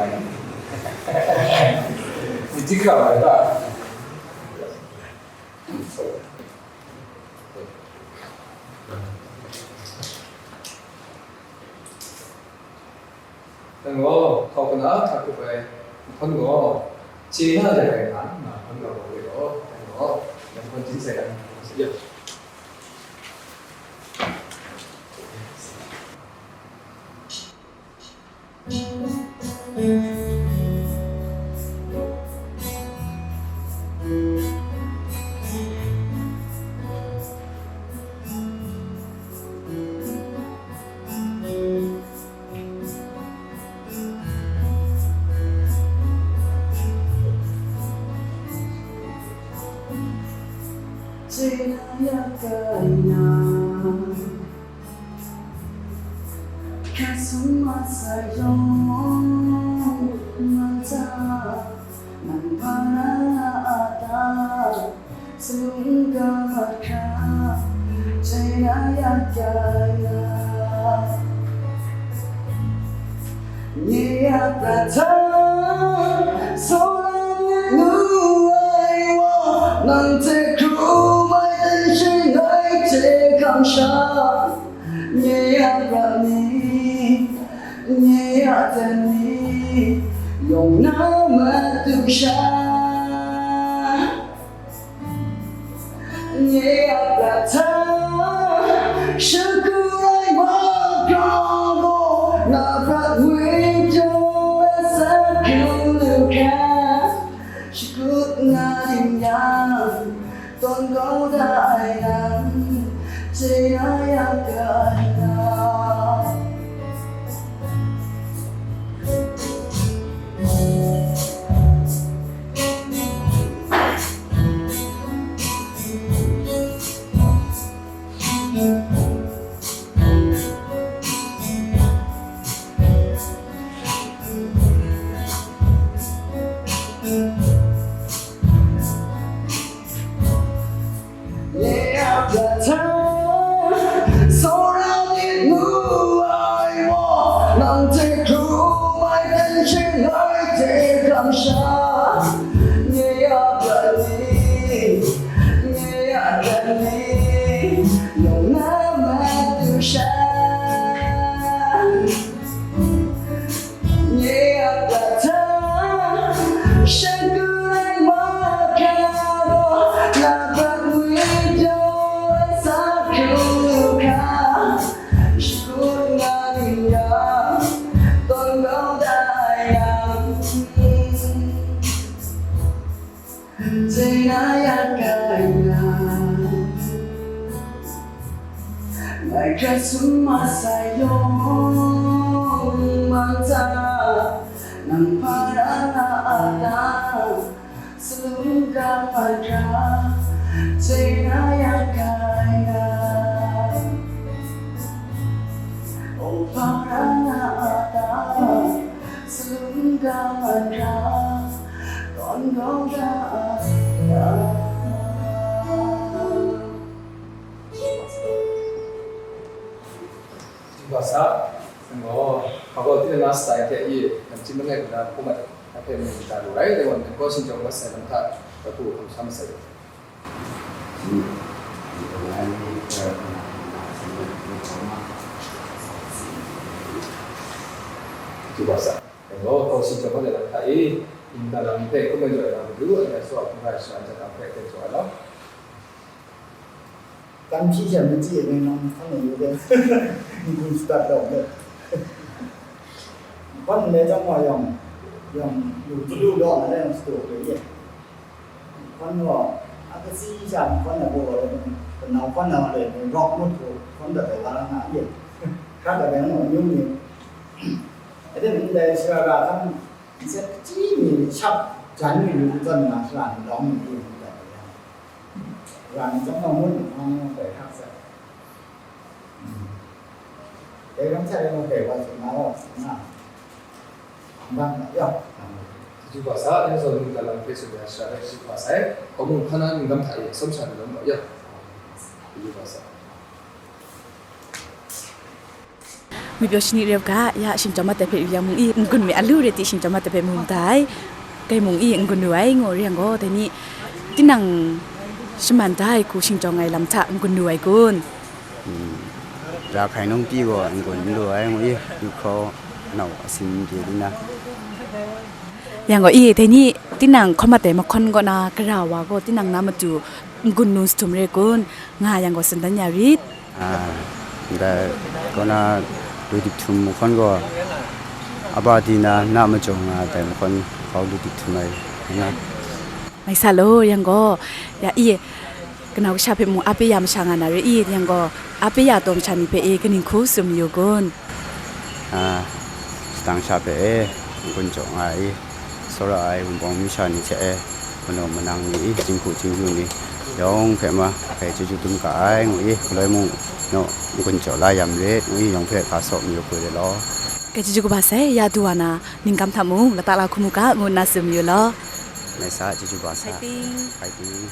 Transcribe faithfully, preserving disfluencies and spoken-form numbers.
mai. Ni di hkra mai ta? Dang gaw, hkau kana hkrat hkrup ai nhkawn gaw, chye na jang rai nna, nga hkawn ga gaw re law, dang gaw, dang hkawn jin sai dan, ya. Chye na ya kai na, hkra sung wa sa yawng, nang hta, nang hpa na na a ta, tsun ga mat hkra, chye na ya kai na. Nye a prat hta, saw la myit mu ai wa, nang hte hkrum ai ten shing ngai hte kamsham. Nye a prat ni, nye a ten ni, yawng na matu sha. Nye a prat hta, shakut ai wa gaw, na prat ngwi pyaw ai sagu lu hkra, shakut nga ning yang, tawn kau da ai nang, chye na ya kai na. Nye a prat hta, saw la myit mu ai wa, nang hte hkrum ai ten shing ngai hte kamsham. Nye a prat ni, nye a prat ni, yawng na matu Nye a hta, shan ku ai ma hkra gaw, na hpang ngwi jaw ai sa hkru hkra, shakut nga ning yang, tawn kau da yang. Jai na ya kai na, ngai hkra sum masai yawng mang ta, nang hpa ra nga a ta, salum ga mat ra, jai na ya kai na. O hpa ra nga a ta, salum ga mat ra, tawn kau da a ta. Wa sa, nang gaw, hpa gaw tinang na style hte i, namchyim langai kaw na hku mat, a hpe mung da lu ai, dai gaw, nang gaw shingchawng mat sai lam hta, hku hkam sha masai. Wa sa, nang gaw, hkau shingchawng mat ai lam hta i, nta lam hpe hkum ai jaw ai lam madu, a ya swa hkungga shana jat lam hpe hkyen jaw ai lam. Kan hpyi sha machyi ai ngai nang hkan ai yu de. N-gun shadat lawm de. Hkan ndai chyawm wa yawng, yawng lu chyalu law na le, yawng shadu ai ye. Hkan gaw, a kasi sha hkan na gaw, kanau hkan na le, rawk mut hku hkan dat ai ga na ye. Hkan dat ai ngu amyu ni. Aten ndai shara ra hkan, nsen kachyi ni shap jan mi lu zawn na shara ni lawm ni ye hkan dat ai. Ran chyawm gaw ngut nhpang dai hkrak sai. Dai ram sai gaw dai wa tsun na gaw, tsun na. Nang na ya. Chyeju wa sa, ya zawn ningla lam hpe tsun ya shara dai chyeju wa sai. Hkaw mung hkan na ningdam hta e, atsawm sha ni lam gaw ya. Chyeju wa sa. Ngwi pyaw shani rep ga, ya shingchawng mat ai hpe yu yang mung i, n-gun mi a lu re ti shingchawng mat ai hpe mu ndai. Kai mung i, n-gun lu ai, ngu re yang gaw, dai ni, tinang shaman da ai hku shingchawng ai lam hta n-gun lu ai kun? Hmm. Ra hkai nungpyi gaw n-gun n lu ai, ngu i, yu hkraw nau asin chye di na. Yang gaw i, dai ni, tinang hkaw mat ai mahkawn kaw na, gara wa gaw, tinang na matu n-gun nu jahtum re kun? Nga yang gaw, tsun dan ya rit. Ah, ndai kaw na lu dip htum mahkawn gaw, a ba di na, na majaw nga dai mahkawn hkau lu dip htum ai, nga. Mai sa law, yang gaw, ya i, kanau kasha hpe mung a pe ya masha nga na re i, yang gaw, a pe ya taw masha ni hpe e, kaning hku tsun mayu kun? Ah, shadang sha hpe e, n-gun jaw nga i, tsawra ai Wunpawng masha ni hte e, manaw manang ni i, jinghku jingyu ni yawng hpe ma, hpe chyeju dum ga ai, ngu i, galoi mung naw n-gun jaw la yam rit, ngu i, yawng hpe ga saw mayu hku re law. Ga chyeju kaba sai, ya du wa na, ningkam hta mung, lata la hku mu ga, ngu nna tsun mayu law. Mai sa, chyeju kaba sa. Fighting. Fighting.